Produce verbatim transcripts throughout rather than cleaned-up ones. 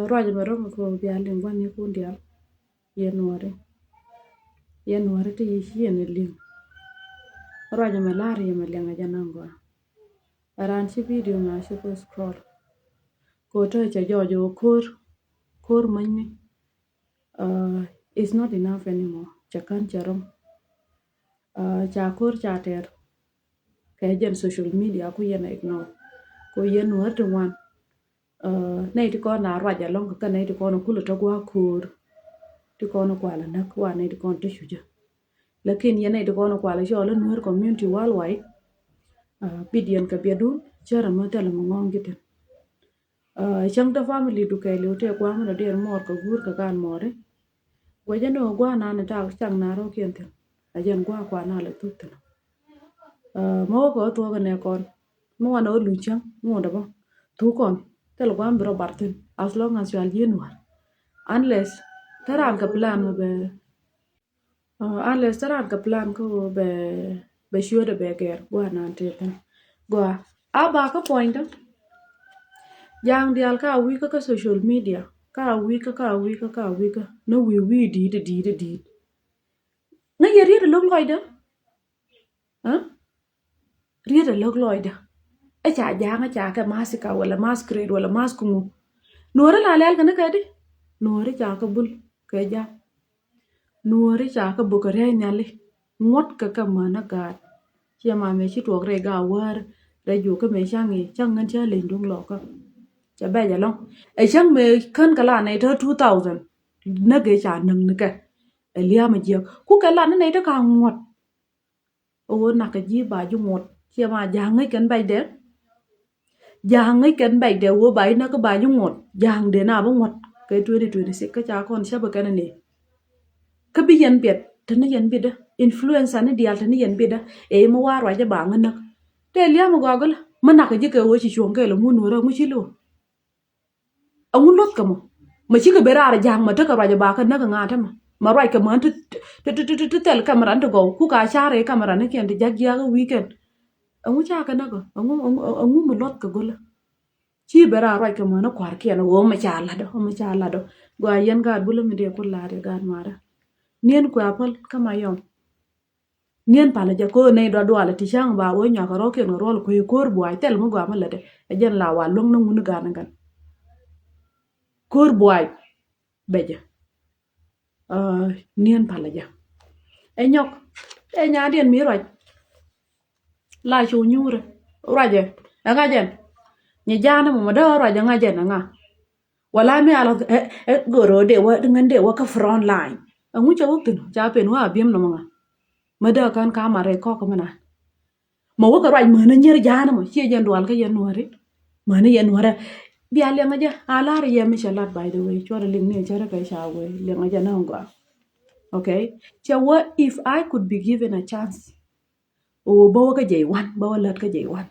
Ruac mɛ rɔm kɛ bia liŋ gua̱n ni kun dial. Yɛ nuɔri. Yɛ nuɔri ti yi ci yɛn liŋ. Ruac mɛ lar yɛ mɛ liŋ a jɛ naŋ gɔaa. Ɛ ran ci video mɛ a ci ku scroll. Kɛ tɔ cɛ jɔɔc ɔ ko̱r. Ko̱r mänyni. It's not enough anymore. Cɛ kän cɛ rɔm. Ca ko̱r ca tɛr. Kɛ jɛn social media ku yɛn a ignore. Ku yɛn nuɔr ti ŋuan. Nɛy ti kɔn a ruac alɔŋ kɛ nɛy ti kɔn a kulɛ tɔ gua̱a̱ ko̱r. Ti kɔn a kual a näk wa nɛy ti kɔn ti cucä. Lakin yɛn nɛy ti kɔn a kual a cɔl a nuɔr community worldwide. Bit yɛn kɛ biɛtdun cärɛ mä thilɛ mä ŋɔ̱ɔ̱ŋ ji̱ thi̱n. Cäŋ te family du kɛɛliw tëë kua̱a̱ŋ mi dɔ̱diɛn muɔɔr kɛ guur kɛ gaan muɔɔri. Guɛcä ni ɣöö gua̱a̱ naan ta̱a̱ cak naan rɔ̱kiɛn thi̱n. A jɛn gua̱a̱ kuan a lɛ thuk thi̱n. Mä wä kɛ wä thuɔ̱k inɛ kɔn mi wanɛ wä luny cäŋ mi wä däbä thuk kɔn thil gua̱a̱ŋ bi rɔ bar thi̱n as long as you are genuine. Unless te raan kɛ plan mi bɛ Unless te raan kɛ plan kä ɣöö bɛ bɛ ciötdɛ bɛ gɛr gua̱a̱ naan tëë thi̱n. Gua̱a̱ a ba kä puɔ̱nydä. Ja̱a̱ŋ diaal ka a wi̱i̱ kä kä social media ka a wi̱i̱ kä ka a wi̱i̱ kä ka a wi̱i̱ kä ni wi̱i̱ wi̱i̱ di̱i̱t di̱i̱t di̱i̱t. Ŋäc yɛ riet ɛ lo̱k lɔcdä. Riet ɛ lo̱k lɔcdä. Ɛ ca ja̱a̱ŋ ɛ ca kɛ massacre wala masquerade wala mass kuŋu. Nuɔ̱ɔ̱ri la lɛl kɛ ni kɛ di nuɔ̱ɔ̱ri ca kɛ bul kɛ ja̱a̱ŋ. Nuɔ̱ɔ̱ri ca kä bök kɛ ria̱c nhiali ŋuɔ̱t kɛ kɛ mänä gaat. Ciɛ ma mëë ci tuɔɔk rɛy gaa wäär rɛy juɔk kä mëë ca̱ŋ i̱ ca̱ŋ ŋän cä leny duŋ lɔkä. Cɛ bɛc ɛlɔ̱ŋ ɛ cäŋ mëë kän kɛ la nɛy te two thousand. Näk ëë ca näk ni kɛ ɛ lia̱a̱ mɛ jiäk ku kɛ la ni nɛy te ka ŋuɔ̱t. Ɣöö nakä ji̱ ba ji̱ ŋuɔ̱t ciɛ ma ja̱a̱ŋ ŋäc kɛn bɛcdɛ. Ja̱a̱ŋ ŋäc kɛn bɛcdɛ ɣöö ba ji̱ näk ba ji̱ ŋuɔ̱t ja̱a̱ŋ dee na bi ŋuɔ̱t kɛ twenty twenty six kä ca kɔn cäpä kɛn ni. Kä bi yɛn biɛt te ni yɛn biɛtdä influencer ni diaal te ni yɛn biɛtdä ëë mi wa ruacä ba ŋä näk. Tëë lia̱a̱ mi gɔaa gölä mi nakä ji̱ kɛ ɣöö ci cuɔ̱ŋ kɛɛl ɛ ŋun nuɔ̱rä ŋu ci lo̱o̱. Ɛŋu luɔth kɛ mɔ mɛ cikɛ ben raar ja̱a̱ŋ mɛ tekɛ ruac ɛ ba kä näk ɛ ŋa̱a̱t ɛmɛ mɛ ruac kɛ mään ti ti ti ti ti thɛl kamɛran ti gɔw ku ka ca̱r ɛ kamɛran ni kiɛn ti ja̱k jiaak ɛ weekend. Ɛŋu ca kɛ näk ɛ ɛŋu ɛŋu ɛŋu mi luɔth kɛ go̱lä. Ci ben raar ruac kɛ mään ɛ kua̱rkiɛn ɛ ɣöö mɛ ca la̱t ɛ ɣöö mɛ ca la̱t ɛ. Gɔaa yɛn gaat bulä mi dee ku la̱t ɛ gaat marä. Niɛn kuɛ apäl kä ma yɔm. Niɛn palä jɛ ko̱ nɛy dual dual ti cäŋ ba wee nyuak kɛ rɔ̱kiɛn kɛ ruɔl kuee ko̱r buay thɛl mi gɔaa mi lätdɛ. Ɛ jɛn la wa luäŋ ni ŋun gan gan ko̱r buay. Bɛ jɛ niɛn palä jɛ. Ɛ nyɔk ɛ nyaandiɛn mi ruac. La cu nyuurɛ ruacɛ ɛ ŋa̱cɛn. Nyi ja̱a̱n mɔ mɔ dee ruacɛ ŋa̱cɛn ɛ ŋa̱. Wala mi ala ɛ ɛ goro de wa ŋän de wa kä front line. Ɛŋu ca wä pin ca pin wa a biɛm nɔmɔ ŋa. Mä dee kän ka marɛ kɔk mi na. Mä wä kɛ ruac mänä nyɛr ja̱a̱n mɔ ciɛ jɛn dual kä yɛn nuɔri. Mänä yɛn nuɔrɛ bia liɛŋä jɛ a lar yɛ mi cɛ lat by the way cuɔrɛ liŋ ni cɛ rɛ kɛ ca wee liɛŋä jɛ na ŋɔa. Okay. Cɛ wä if I could be given a chance. O bä wä kä jɛ iwan bä wä lät kä jɛ iwan.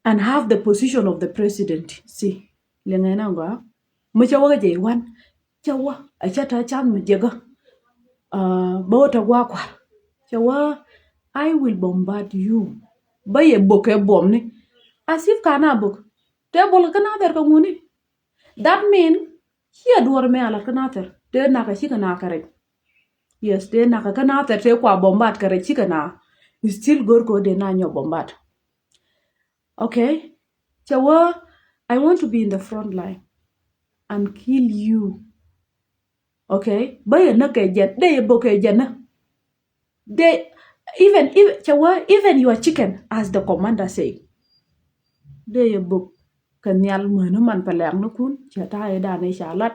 And have the position of the presidency. Liŋɛ na gɔaa mi cɛ wä kä jɛ iwan cɛ wä a cɛ ta can mi jɛ gä. Bä wä ta gua kual cɛ wä I will bombard you. Bä yɛ bok kɛ buɔm ni as if ka na bok tɛ bol kä na thɛr kä ŋuni. That mean ciɛ duɔr mɛ a lat kä na thɛr tɛ nak a cikɛ na kɛ rɛc. Yes tɛ nak a kä na thɛr tɛ kua bombard kɛ rɛc cikɛ na. Still gor kɛ wä dee na nyɔ bombard. Okay. Cɛ wä I want to be in the front line and kill you. Okay. Bä yɛ näk kɛ jɛn dee yɛ bok kɛ jɛn nä. Dee even even cɛ wä even your chicken as the commander say. Dee yɛ bok kɛ nhial mänä man pɛ lɛ̈ɛ̈k ni kun cɛ ta̱a̱ yɛ da̱a̱n yɛ ca lat.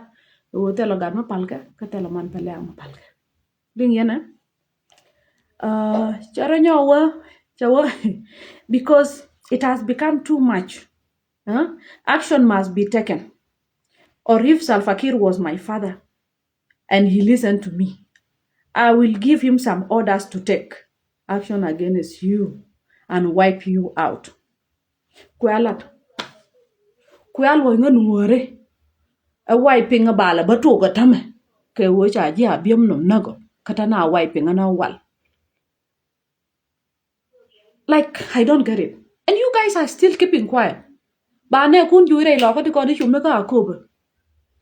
Ɣöö thilɛ gat mi palkɛ kä thilɛ man pɛ lɛ̈ɛ̈k mi palkɛ. Diŋ yɛn ɛ cɛ rɔ nyɔk wä cɛ wä because it has become too much. Action must be taken. Or if Salva Kiir was my father and he listened to me, I will give him some orders to take action against you and wipe you out. Kuɛ lat kuɛ luɔ̱c ŋä nuɔ̱ɔ̱ri. Ɛ way piŋ ɛ balɛ bä tuɔk ɛ tämɛ kɛ ɣöö ca ji̱ a biäm nɔm näkɔ kä tɛn a way piŋ ɛ na wal. Like I don't get it and you guys are still keeping quiet. Ba nɛ kun juuc rɛy lɔkä ti kɔn i̱ cumi kä Akobo.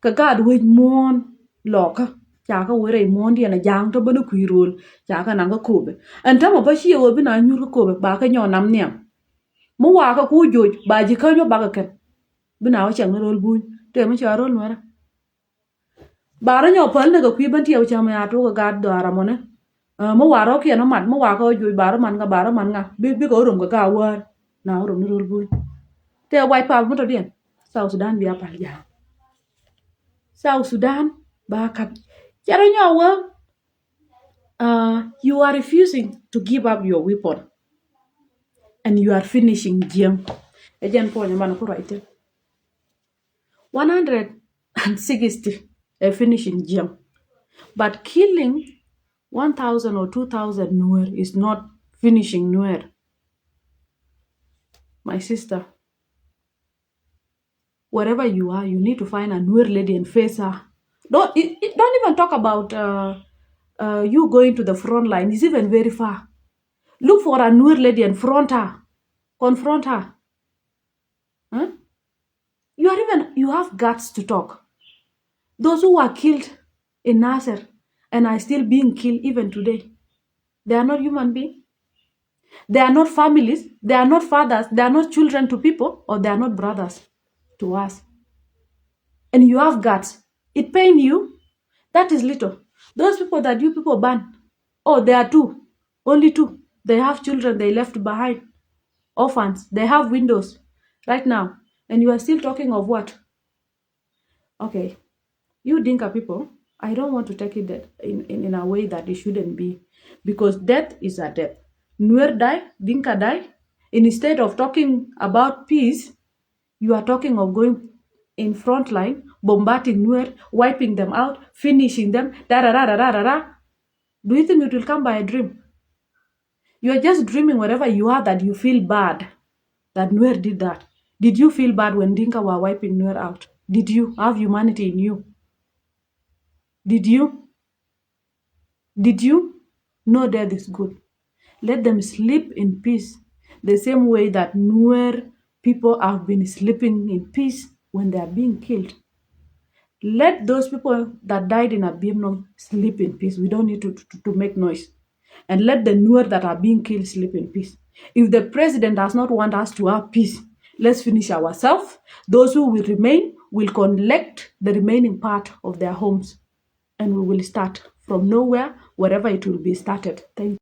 Kɛ gaat wec muɔ̱ɔ̱n lɔkä. Ca kä wec rɛy muɔ̱ɔ̱n diɛn a ja̱a̱ŋ tɔ bä ni kui̱ rööl. Ca kä naŋ kä Akobo. Ɛn tämɛ bä ciɛ wee bi na nyuur kä Akobo ba kä nyɔk nam nhiam. Mi wakä ku juuc ba ji̱ käny wä bakɛ kɛn. Bi na wä cɛŋ ni rööl buny tëë mi cɔal rööl nuɛrä. Ba rɔ nyɔk päl ni kɛ kui̱ ben tiɛw cam ya tok kɛ gaat dhɔaar amɔni. Mi wa rɔ kiɛn mat mi wa kɛ juuc ba rɔ man ŋa ba rɔ man ŋa bi bi kɛ rum kɛ gaa wäär. Na rum ni rol buny. Tɛ wac pal mi tɔ diɛn. South Sudan bia pal jam. South Sudan ba kap. Cɛ rɔ nyɔk wä. Uh, you are refusing to give up your weapon. And you are finishing Jiɛŋ. Ɛ jɛn puɔnyɛ man ku ruac thin. One hundred and sixty ɛ finishing Jiɛŋ. But killing one thousand or two thousand Nuer is not finishing Nuer. My sister, wherever you are, you need to find a Nuer lady and face her. Don't, it, it, don't even talk about uh, uh, you going to the front line. It's even very far. Look for a Nuer lady and front her. Confront her. Huh? You are even, you have guts to talk. Those who were killed in Nasser and are still being killed even today, they are not human beings. They are not families. They are not fathers. They are not children to people, or they are not brothers to us. And you have guts. It pain you. That is little. Those people that you people ban, oh, there are two. Only two. They have children they left behind. Orphans. They have widows right now. And you are still talking of what? Okay. You Dinka people, I don't want to take it that in, in, in a way that it shouldn't be. Because death is a death. Nuer die, Dinka die. Instead of talking about peace, you are talking of going in front line, bombarding Nuer, wiping them out, finishing them, da da da da da da. Do you think it will come by a dream? You are just dreaming wherever you are that you feel bad that Nuer did that. Did you feel bad when Dinka were wiping Nuer out? Did you have humanity in you? Did you? Did you? No death is good. Let them sleep in peace. The same way that Nuer people have been sleeping in peace when they are being killed. Let those people that died in Abyei sleep in peace. We don't need to, to, to make noise. And let the Nuer that are being killed sleep in peace. If the president does not want us to have peace, let's finish ourselves. Those who will remain will collect the remaining part of their homes. And we will start from nowhere, wherever it will be started. Thank you.